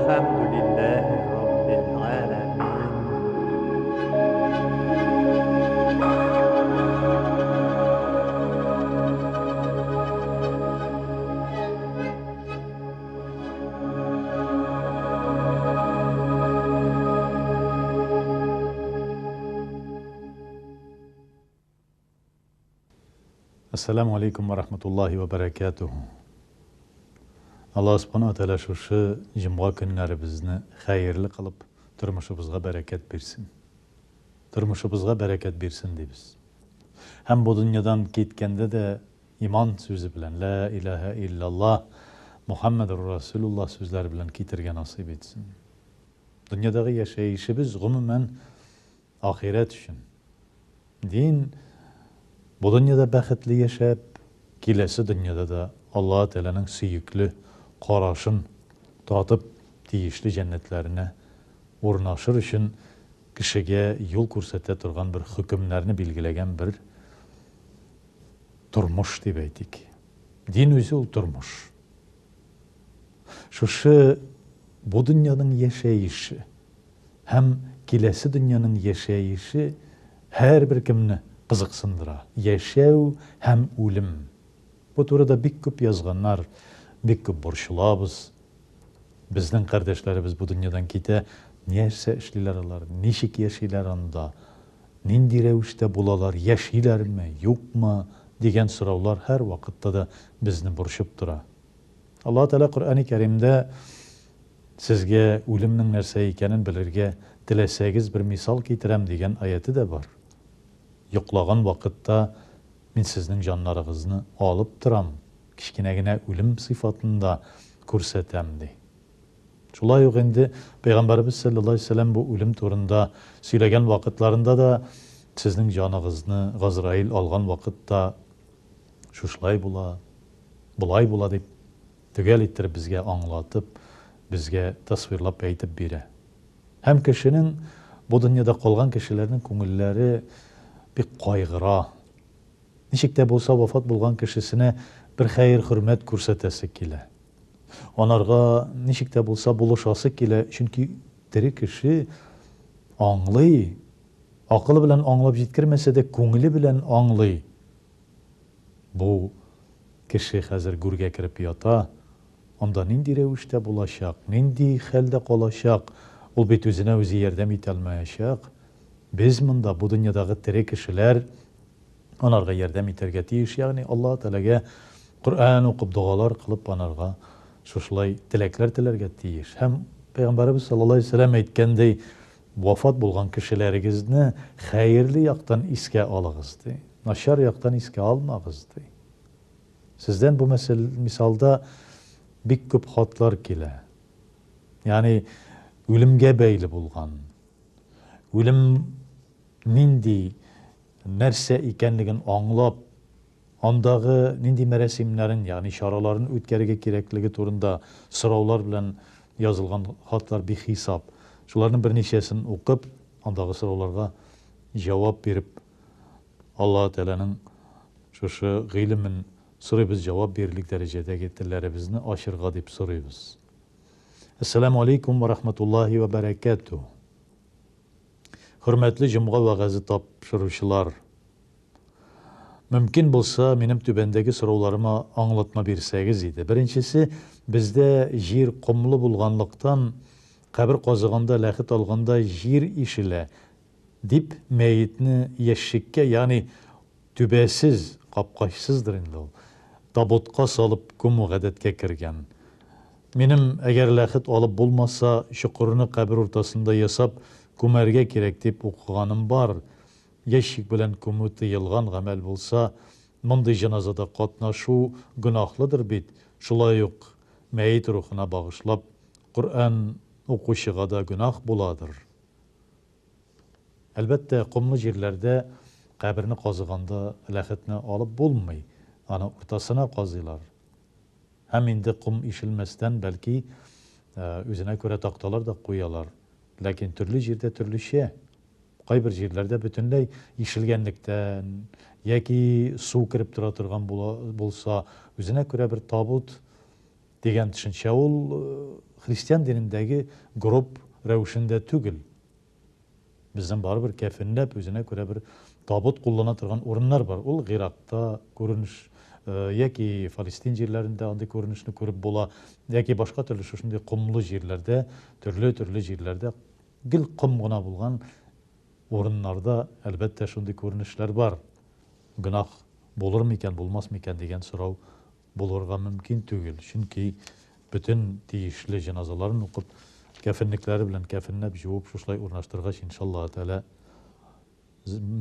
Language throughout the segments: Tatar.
Velhamdülillahi Rabbil alemin. Әссәламү алейкум вә рахматуллаһи вә бәрәкәтүһү. Аллаһ Субхана ва Тәгалә шушы җомга көннәребезне хәерле кылып, тормышыбызга бәрәкәт бирсен. Тормышыбызга бәрәкәт бирсен дибез. Һәм бу дөньядан киткәндә дә иман сүзе белән, Лә иләһә илляллаһ, Мухәммәдүр Расүлуллаһ сүзләре белән китергә насыйп итсен. Дөньядагы яшәешебез гомумән Ахирәт өчен. Дин, бу дөньяда бәхетле яшәп, киләсе дөньяда да Аллаһы Тәгаләнең сөекле карашын татып, тиешле җәннәтләренә урнашыр өчен кешегә юл күрсәтә торган бер хөкемнәрне билгеләгән бер тормыш дип әйтик. Дин үзе ул тормыш. Шушы бу дөньяның яшәеше һәм киләсе дөньяның яшәеше һәрбер кемне кызыксындыра. Яшәү һәм үлем. Бу турыда бик күп язганнар, бик күп борчылабыз. Безнең кардәшләребез бу дөньядан китә, нәрсә эшлиләр алар, ничек яшиләр анда, нинди рәвештә булалар, яшиләрме, юкмы, дигән сораулар һәрвакытта да безне борчып тора. Аллаһы Тәгалә Коръәни Кәримдә Сезгә үлемнең нәрсә икәнен белергә теләсәгез, бер мисал китерәм дигән аяте дә бар. Йоклаган вакытта мин сезнең җаннарыгызны алып торам, кечкенә генә үлем сыйфатында күрсәтәм, ди. Шулай ук инде Пәйгамбәребез салләллаһу галәйһи ва сәлләм бу үлем турында сөйләгән вакытларында да сезнең җаныгызны Газраил алган вакытта шушылай була, болай була дип төгәл иттереп безгә аңлатып, безгә тасвирлап әйтеп бирә. Һәм кешенең, бу дөньяда калган кешеләрнең күңелләре бик кайгыра. Ничек тә булса вафат булган кешесенә бер хәер-хөрмәт күрсәтәсе килә. Анарга ничек тә булса булышасы килә, чөнки тере кеше аңлый, акылы белән аңлап җиткермәсә дә, күңеле белән аңлый. Бу кеше хәзер гүргә кереп ята, анда нинди рәвештә булачак, нинди хәлдә калачак, ул бит үзенә үзе ярдәм итә алмаячак. Без монда, бу дөньядагы тере кешеләр, анарга ярдәм итәргә тиеш, ягъни Аллаһы Тәгаләгә Коръән укып, догалар кылып, анарга шушылай теләкләр теләргә тиеш. Һәм Пәйгамбәребез саллаллаһу алейһи ва сәлләм әйткәндәй, Вафат булган кешеләрегезне хәерле яктан искә алыгыз, ди. Начар яктан искә алмагыз, ди. Сездән бу мәсәл, мисалда бик күп хатлар килә. Ягъни үлемгә бәйле булган, үлем нинди нәрсә икәнлеген аңлап, андагы нинди мәрәсимнәрен, ягъни чараларын үткәрергә кирәклеге турында сораулар белән язылган хатлар бихисап. Шуларның берничәсен укып, андагы сорауларга җавап биреп, Аллаһы Тәгаләнең шушы гыйлемен сорыйбыз, җавап бирерлек дәрәҗәдәге телләребезне ачырга дип сорыйбыз. Әссәламү алейкум вә рахматуллаһи вә бәрәкәтүһ. Хөрмәтле җомга вәгазе тапшыручылар! Мөмкин булса, минем түбәндәге сорауларыма аңлатма бирсәгез иде. Беренчесе, бездә җир комлы булганлыктан, кабер казыганда, ләхет алганда җир ишелә, дип, мәетне ящиккә, ягъни түбәсез, капкачсыздыр инде ул, табутка салып күмү гадәткә кергән. Минем, әгәр ләхет алып булмаса, чокырны кабер уртасында ясап күмәргә кирәк дип укыганым бар. Ящик белән күмү тыелган гамәл булса, мондый җеназада катнашу гөнаһлыдыр бит, шулай ук мәет рухына багышлап Коръән укучыга да гөнаһ буладыр. Әлбәттә, комлы җирләрдә каберне казыганда ләхетне алып булмый, аны уртасына казыйлар. Һәм инде ком ишелмәстән, бәлки, үзенә күрә такталар да куялар. Ләкин төрле җирдә төрлечә. Кайбер җирләрдә бөтенләй ишелгәнлектән яки су кереп тора торган булса, үзенә күрә бер табут дигән төшенчә ул Христиан динендәге гроб рәвешендә түгел. Безнең барыбер кәфенләп, үзенә күрә бер табут куллана торган урыннар бар. Ул Гыйракта күренеш, яки Фалестин җирләрендә андый күренешне күреп була, яки башка төрле шушындый комлы җирләрдә, төрле-төрле җирләрдә гел ком гына булган урыннарда, әлбәттә, шундый күренешләр бар. Гөнаһ булыр микән, булмас микән дигән сорау булырга мөмкин түгел, чөнки бөтен тиешле җеназаларын укып, кәфенлекләре белән кәфенләп, җуып, шушылай урнаштыргач, иншаллаһы тәгалә,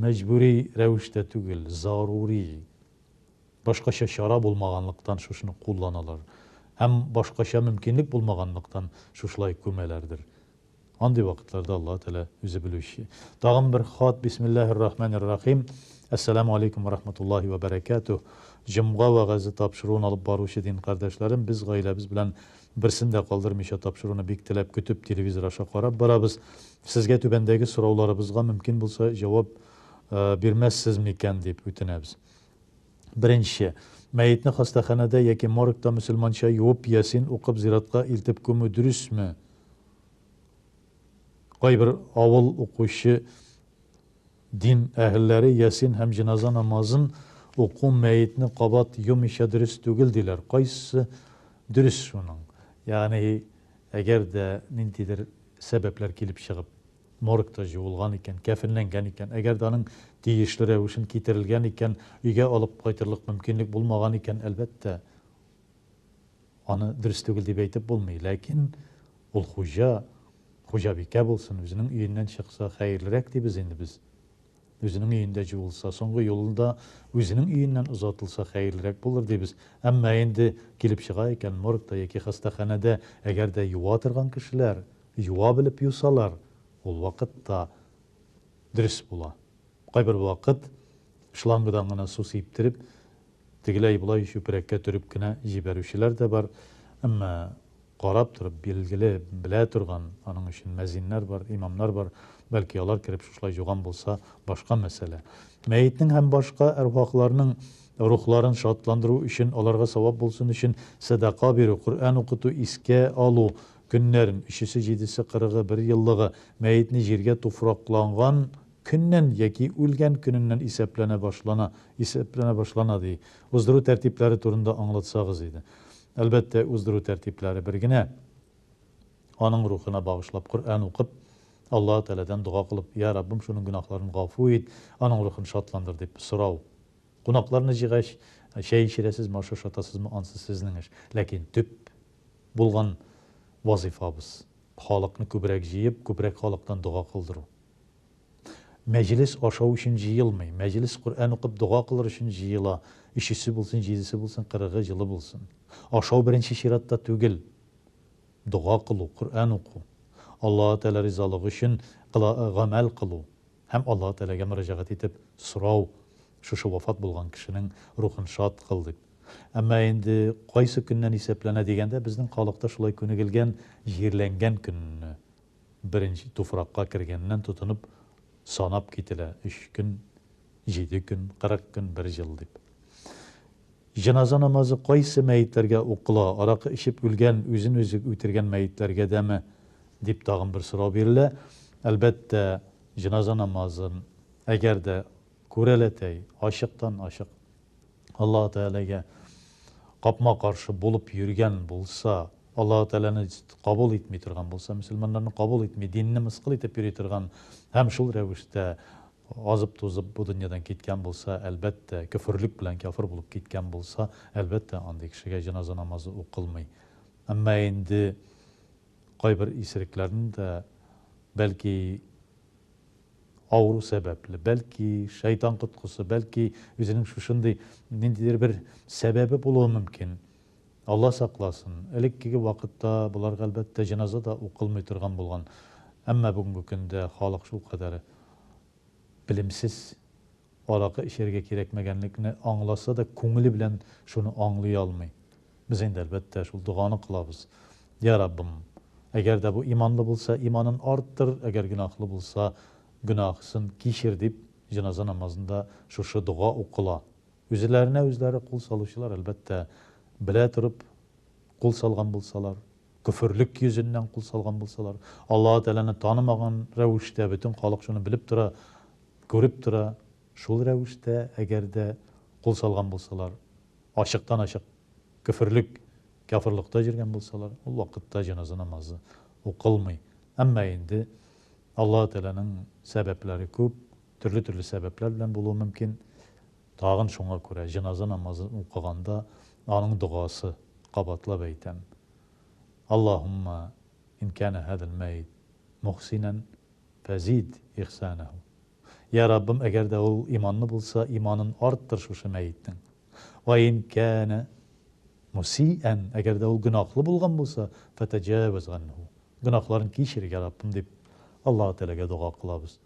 мәҗбүри рәвештә түгел, зарури, башкача чара булмаганлыктан шушыны кулланалар һәм башкача мөмкинлек булмаганлыктан шушылай күмәләрдер. Андый вакытларда Аллаһы Тәгалә үзе белүче. Тагын бер хат, Бисмиллаһир рахманир рахим. Әссәламү алейкум ва рахматуллаһи ва бәрәкәтүһ. Җомга вәгазе тапшыруын алып баручы дин кардәшләрем, без гаиләбез белән берсен дә калдырмыйча тапшыруны бик теләп көтеп, телевизор аша карап барабыз. Сезгә түбәндәге сорауларыбызга мөмкин булса җавап бирмәссез микән дип үтенәбез. Беренче. Мәетне хастаханәдә яки моргта мөселманча юып, ясин укып зиратка илтеп күмү дөресме? Кайбер авыл укучы дин әһелләре ясин һәм җеназа намазын уку мәетне кабат юмыйча дөрес түгел диләр. Кайсысы дөрес шуның? Ягъни, әгәр дә ниндидер сәбәпләр килеп чыгып, моргта җуылган икән, кәфенләнгән икән, әгәр дә аның тиешле рәвешен китерелгән икән, өйгә алып кайтырлык мөмкинлек булмаган икән, әлбәттә, аны дөрес түгел дип әйтеп булмый. Ләкин ул хуҗа, хуҗабикә булсын, үзенең өеннән чыкса хәерлерәк дибез инде без. Үзенең өендә җуылса, соңгы юлында үзенең өеннән озатылса хәерлерәк булыр дибез. Әмма инде килеп чыга икән, моргта яки хастаханәдә әгәр дә юа торган кешеләр, юа белеп юсалар, ул вакытта дөрес була. Кайбер вакыт шлангадан гына су сиптереп, тегеләй-болай чүпрәккә төреп кенә җибәрүчеләр дә бар. Әмма карап торып, билгеле, белә торган аның өчен мәзиннәр бар, имамнар бар. Бәлки алар кереп шушылай юган булса, башка мәсьәлә. Мәетнең һәм башка әрвахларның рухларын шатландыру өчен, аларга савап булсын өчен сәдака бирү, Коръән укыту, искә алу көннәрен, өчесе, җидесе, кырыгы, бер еллыгы, мәетне җиргә туфракланган көннән яки үлгән көненнән исәпләнә башлана, исәпләнә башлана, ди. Уздыру тәртипләре турында аңлатсагыз иде. Әлбәттә, уздыру тәртипләре бер генә. Аның рухына багышлап Коръән укып, Аллаһы Тәгаләдән дога кылып, Я Раббым, шуның гөнаһларын гафу ит, аның рухын шатландыр дип сорау. Кунакларны җыйгач, чәй эчерәсезме, аш ашатасызмы, ансы сезнең эш. Ләкин төп булган вазыйфабыз, халыкны күбрәк җыеп, күбрәк халыктан дога кылдыру. Мәҗлес ашау өчен җыелмый. Мәҗлес Коръән укып дога кылыр өчен җыела. Өчесе булсын, җидесе булсын, кырыгы, җылы булсын. Ашау беренче чиратта түгел. Дога кылу, Коръән уку. Аллаһы Тәгалә ризалыгы өчен кыла, гамәл кылу һәм Аллаһы Тәгаләгә мөрәҗәгать итеп сорау, шушы вафат булган кешенең рухын шат кыл дип. Әмма инде кайсы көннән исәпләнә дигәндә, безнең халыкта шулай күнегелгән, җирләнгән көнне. Беренче туфракка кергәннән тотынып санап кителә, өч көн, җиде көн, 40 көн, бер җыл дип. Җеназа намазы кайсы мәетләргә укыла, аракы эчеп үлгән, үзен-үзе үтергән мәетләргә дәме? дип тагын бер сорау бирелә. Әлбәттә, җеназа намазын, әгәр дә күрәләтәй, ачыктан-ачык Аллаһы Тәгаләгә капма-каршы булып йөргән булса, Аллаһы Тәгаләне кабул итми торган булса, мөселманнарны кабул итми, динне мыскыл итеп йөри торган һәм шул рәвештә азып-тузып бу дөньядан киткән булса, әлбәттә, көферлек белән кяфер булып киткән булса, әлбәттә, андый кешегә җеназа намазы укылмый. Әмма инде кайбер исерекләрнең дә, бәлки, авыру сәбәпле, бәлки, шайтан коткысы, бәлки, үзенең шушындый ниндидер бер сәбәбе булуы мөмкин. Алла сакласын, элеккеге вакытта боларга, әлбәттә, җеназа да укылмый торган булган. Әмма бүгенге көндә халык шулкадәр белемсез, аракы эчәргә кирәкмәгәнлекне аңласа да, күңеле белән шуны аңлый алмый. Без инде, әлбәттә, шул доганы кылабыз. Я Раббым, әгәр дә бу иманлы булса, иманын арттыр, әгәр гөнаһлы булса, гөнаһысын кичер, дип, җеназа намазында шушы дога укыла. Үзләренә үзләре кул салучылар, әлбәттә, белә торып кул салган булсалар, Көферлек йөзеннән кул салган булсалар, Аллаһы Тәгаләне танымаган рәвештә, бөтен халык шуны белеп тора, күреп тора, шул рәвештә әгәр дә кул салган булсалар, ачыктан-ачык көферлек, кяферлыкта йөргән булсалар, ул вакытта җеназа намазы укылмый. Әмма инде Аллаһы Тәгаләнең сәбәпләре күп, төрле-төрле сәбәпләр белән булуы мөмкин. Тагын шуңа күрә җеназа намазын укыганда аның догасы, кабатлап әйтәм, Аллаһумма ин кана һазал мәйт мухсинан фәзид ихсанаху. Я Раббым, әгәр дә ул иманлы булса, иманын арттыр шушы мәетнең. Ва ин кана мусиан, әгәр дә ул гөнаһлы булган булса, фәтәҗаваз ганһу. Гөнаһларын кичер, я Раббым, дип Аллаһы Тәгаләгә дога кылабыз.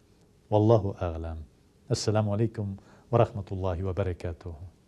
Валлаһу әгълам. Әссәламү алейкум вә рахматуллаһи вә бәрәкәтүһү.